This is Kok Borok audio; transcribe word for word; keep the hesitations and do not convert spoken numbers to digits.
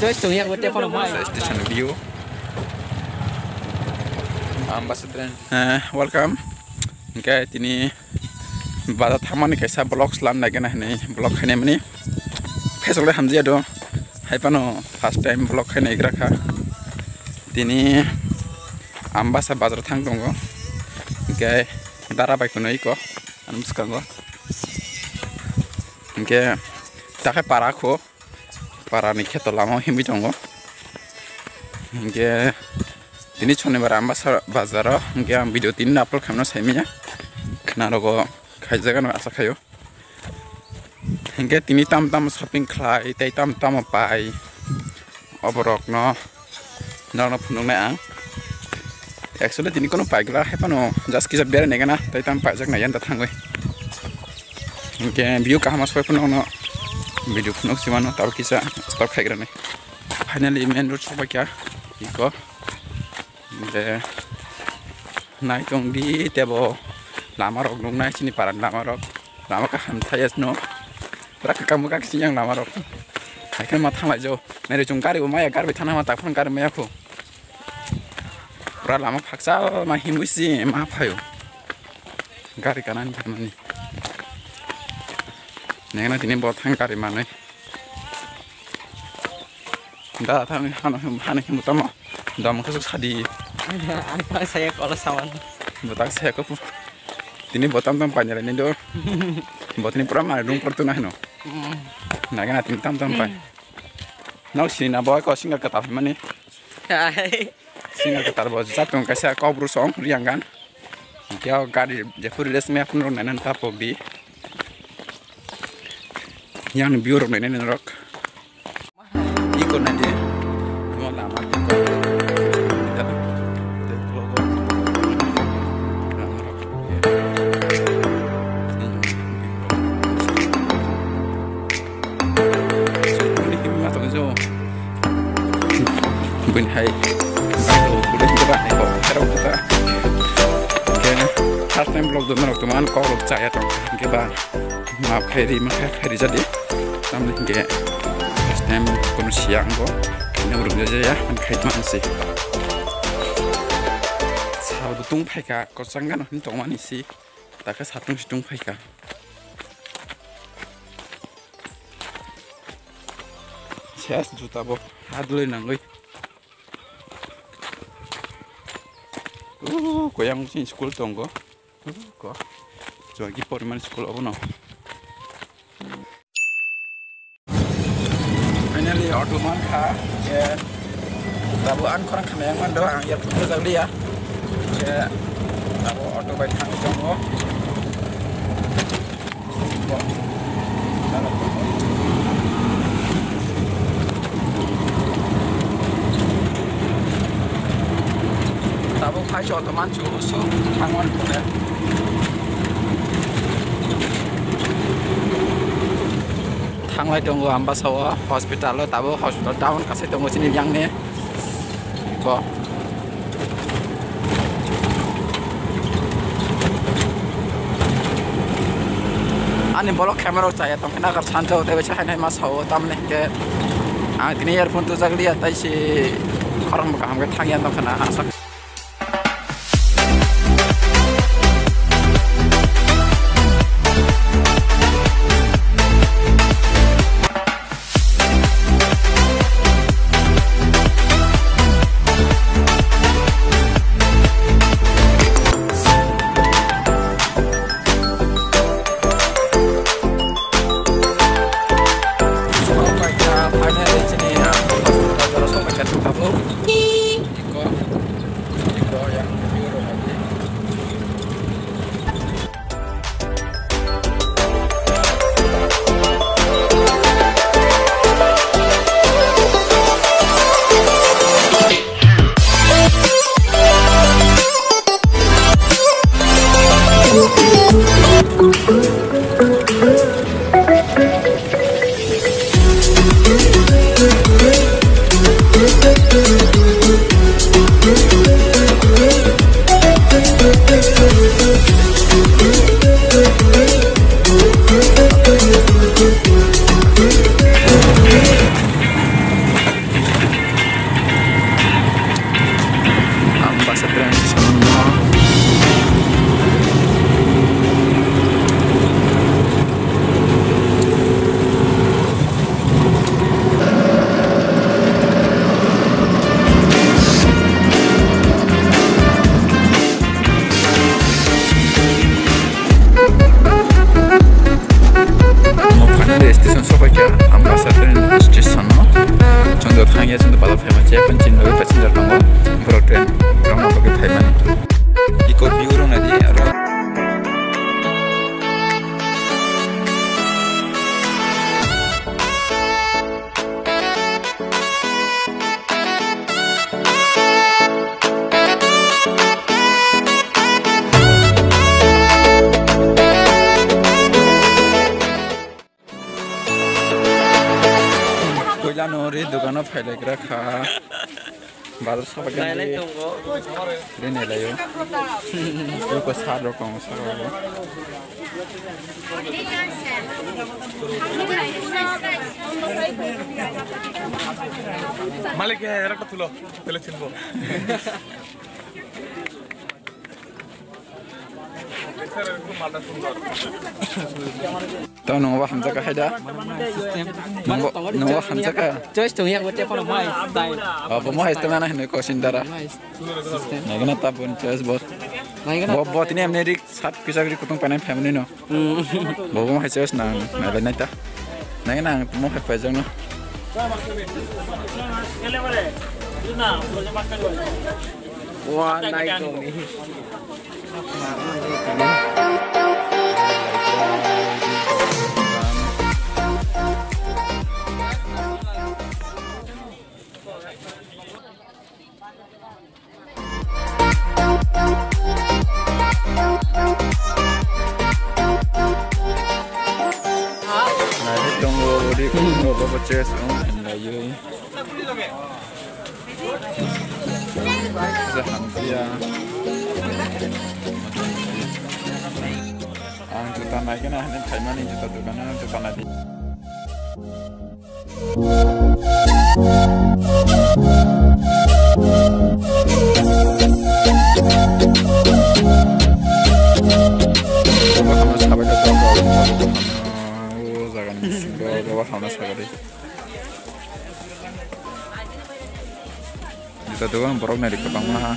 Station view. Ambasa train. Eh, welcome. Hingke tini bazar thangmani kaisa vlog slam nai gana hinui vlog khainai mani. Phesok le hamjia do. Hai phano first time vlog khainai gra kha. Tini Ambasa bazar thang tongo. Hingke dara bai kuno iko. Ani bwskango. Hingke takhai para kho. Para ni kheto lama himwi tongo. Hingke tini Shonibar Ambasa bazaro hingke ang video tini upload khaimano saimanya. Khna rogo khaijagano asa khaio. Hingke tini tam tam shopping khlai tei tam tam pai oborokno. Norokno phunuknai ang. Actually tini kono paigla hai phano just kisa berai nai gana tei tam paijak nai yanda thangwi. Hingke view kaham asoi phano ono video phunuk simano tabo kisa stop khaigra nai. Finally main road sokbaikha iko. De nai tongdi tebo lama rok nuknai chini parani lama rok. Lama kaham thayas no. Pura kakam kakam sing yang lama rok. Hai khe ma thanglai jo. Nere chung gari bo maya gari bai thana ma tak phang gari maya khu. Pura lama phaksa ma himwi si ma phayo. Gari kanan phamani. Nengna tini bo thang gari manwi. Da thang hano hano himbo tamo. Dam khosok sadi. Ang thang saya kola sawan. Bo tak saya ko. Tini bo tam tam painai ni do. Bo tini pura mari room portu na hino. Nagana tini tam tam pai. Nau sini na bo ko singa kata mani. Singa kata bo jat tong kaisa kobru song riangan. Kya gari jepur les me apun rong nainan ta pok di. Yang view rong nainan rok. Iko nadi. Mo lama iko. Bini hai. Bini hai. First time vlog do norok tuman kok rok chaya tong. Hingke ba. Maaf khairi, ma khairi jadi. Tamni hingke first time kono siya angbo. Kini urung jaya, ang khai tong si. Sabo tung phaika, kosang gano hin tong mani si. Taka satung situng phaika. Ses juta bo hadloi nangoi. Uh, koyang sing school tongo. Uh, ko. Jogi poriman school obo no. Finally, auto man kha. Ye, tabu an khorang khana yang man do ang ya photo jagli ya. Ye, tabu auto bai thang tongo. Tabuk hai joto manchu usu thangwan kore. Thanglai tongo Ambasa o hospital o, tabuk hospital down kasai tongo chini yang ni. Bo. Ani bolok camera o chaya tongkha na kar sanjao tei bai se hainai ma sao tamni hingke ang tini earphone tujak liya tei se khorang bo kaham khe thangya tongkha na asa. Finally, chini, ah, bazar o sokphaikha tabuk. Iko. Chwng bazar phaima chaya phano chini bagwi passenger tongo, borok train rokna bagwi phaimani. Iko view rok naidi aro. Puila no ri dukano phailaikra kha. Bazar saba Nailai gandhi. Tongo. Ri nailaio. Eko sar rok tongo saka o. Malik, eh, rakta tulo. Tele chinbo. To nungba hamjak hai da. Nungba, nungba hamjak. Choice tong yak bote kono mai style. Abo mo hai style na hinwi kosin dara. Mai system. Naigana ta bun choice bot. Naigana bo, ta bo tini amne rik sat kisa rik kutung panai family no. Hmm. Bo bo hai choice na nailai nai ta. Naigana ang mo hai pajang no. Wah, naik dong ni. Nari tongo ri tongo baba chest on and la yoi. Jahan dia. Ang juta naikena hani thaimani juta dukana juta nadi. Juta dogan borok nari kwbangma ha.